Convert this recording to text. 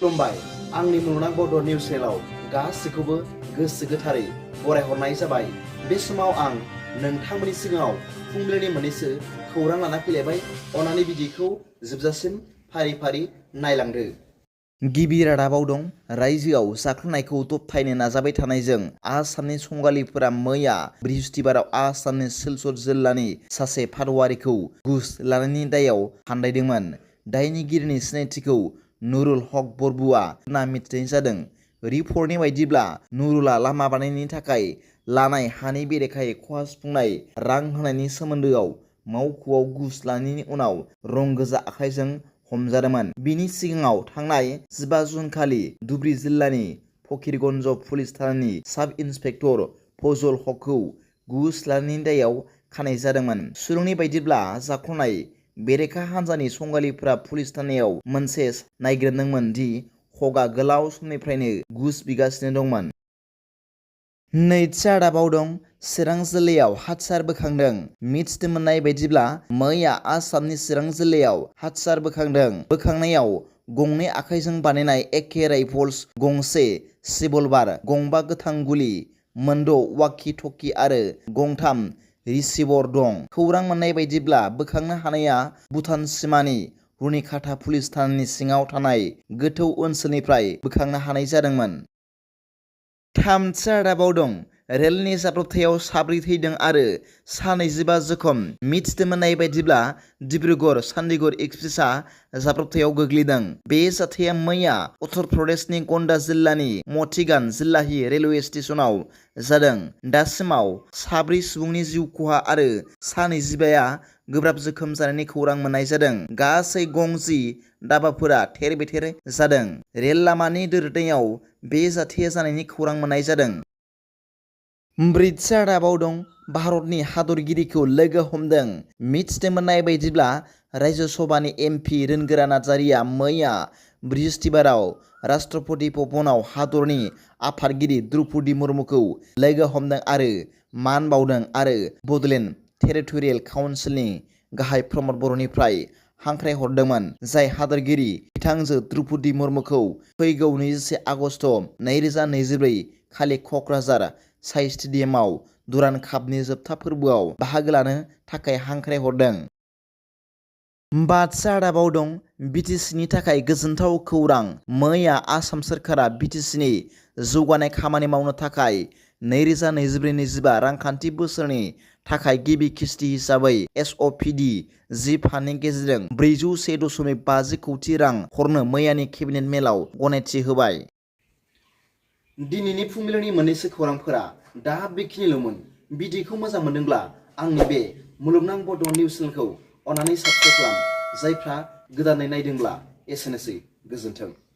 खुलुमबाय आंनि मुलुगनां बड' निउस चेनेलाव गासैखौबो गोसो गोथारै बरायहरनाय जाबाय। बे समाव आं नोंथांमोननि सिगाङाव फुंबिलिनि मोननैसो खौरां लाना फैलायबाय। अन्नानै भिडिअखौ जोबजासिम फारि फारि नायलांदो। गिबि रादाबाव दं रायजोआव जाख्लनायखौ दबथायनो नाजाबाय थानायजों आसामनि संगालिफोरा मैया बृहस्पतिबाराव आसामनि सिलचर जिल्लानि सासे फादवारिखौ घुस लानायनि दायाव फान्दायदोंमोन। दायनिगिरिनि सिनायथिखौ नुरुल हक बरबुआ होनना मिथिनाय जादों। रिपर्टनि बायदिब्ला नुरुलआ लामा बानायनायनि थाखाय लानाय हानि बेरेखायै खहा सुफुंनाय रां होनायनि सोमोन्दोआव मावख'आव घुस लानायनि उनाव रं गोजा आखाइजों हमजादोंमोन। बिनि सिगाङाव थांनाय 15 जुन खालि धुब्री जिल्लानि फकीरगन्ज पुलिस थानानि साब इन्सपेक्टर फजल हकखौ घुस लानायनि दायाव खानाय जादोंमोन। सुलुंनि बायदिब्ला जाख्लनाय बेरेखा हान्जानि संगालिफोरा पुलिस थानायाव मोनसे नायग्रोमदोंमोन दि हकआ गोलाव समनिफ्रायनो घुस बिगासिनो दंमोन। नैथि रादाबाव दं चिरां जिल्लायाव हाथियार बोखांदों। मिथिनो मोननाय बायदिब्ला मैया आसामनि चिरां जिल्लायाव हाथियार बोखांदों। बोखांनायाव गंनै आखाइजों बानायनाय एके राइफल्स गंसे सिभलबार, गंबा गोथां गुलि, मोनद' वाकि टकि आरो गंथाम रिसिभर दं। खौरां मोननाय बायदिब्ला बोखांनो हानाया भुटान सिमानि रुनिकाटा पुलिस थानानि सिङाव थानाय गोथौ ओनसोलनिफ्राय बोखांनो हानाय जादोंमोन। थामथि रादाबाव दं रेलनि जाब्रबथायाव 7 थैदों आरो 25 जखम। मिथिनो मोननाय बायदिब्ला डिब्रुगड़ चन्डीगढ़ एक्सप्रेसआ जाब्रबथायाव गोग्लैदों। बे जाथाया मैया उत्तर प्रदेशनि गन्डा जिल्लानि मतिगान जिल्लाहि रेलवे स्टेशनाव जादों। दासिमाव 4 सुबुंनि जिउ खहा आरो 25आ गोब्राब जोखोम जानायनि खौरां मोननाय जादों। गासै गं 10 दाबाफोरा थेर बेथेर जादों। रेल लामानि दोरदनायाव बे जाथाया जानायनि खौरां मोननाय जादों। ब्रैथि रादाबाव दं भारतनि हादरगिरिखौ लोगो हमदों। मिथिनो मोननाय बायदिब्ला राज्य सभानि एमपि रोनगोरा नार्जारीआ मैया बृहस्पतिबाराव राष्ट्रपति भवनाव हादरनि आफादगिरि द्रौपदी मुर्मुखौ लोगो हमदों आरो मान बावदों आरो बड'लेण्ड टेरिटरियेल काउन्सिलनि गाहाय प्रमद बर'निफ्राय हांख्रायहरदोंमोन, जाय हादोरगिरि बिथांजो द्रौपदी मुर्मुखौ फैगौ 21 आगस्ट 2024 खालि क'क्राझार साइ स्टेडियामाव दुरान्ड कापनि जोबथा फोरबोआव बाहागो लानो थाखाय हांख्रायहरदों। बाथि रादाबाव दं बिटिसिनि थाखाय गोजोनथाव खौरां। मैया आसाम सोरखारा बिटिसिनि जौगानाय खामानि मावनो थाखाय 2024-25 रांखान्थि बोसोरनि थाखाय गिबि किस्ति हिसाबै SOPD 10 फान्डनि गेजेरजों 401.50 कौटि रां हरनो मैयानि केबिनेट मेलाव गनायथि होबाय। दिनैनि फुंबिलिनि मोननैसो खौरांफोरा दा बेखिनिल'मोन। भिडिअखौ मोजां मोनदोंब्ला आंनि बे मुलुगनां बड' निउस चेनेलखौ अन्नानै साबस्क्राइब खालाम। जायफ्रा गोदानै नायदोंब्ला एसेनोसै, गोजोन्थों।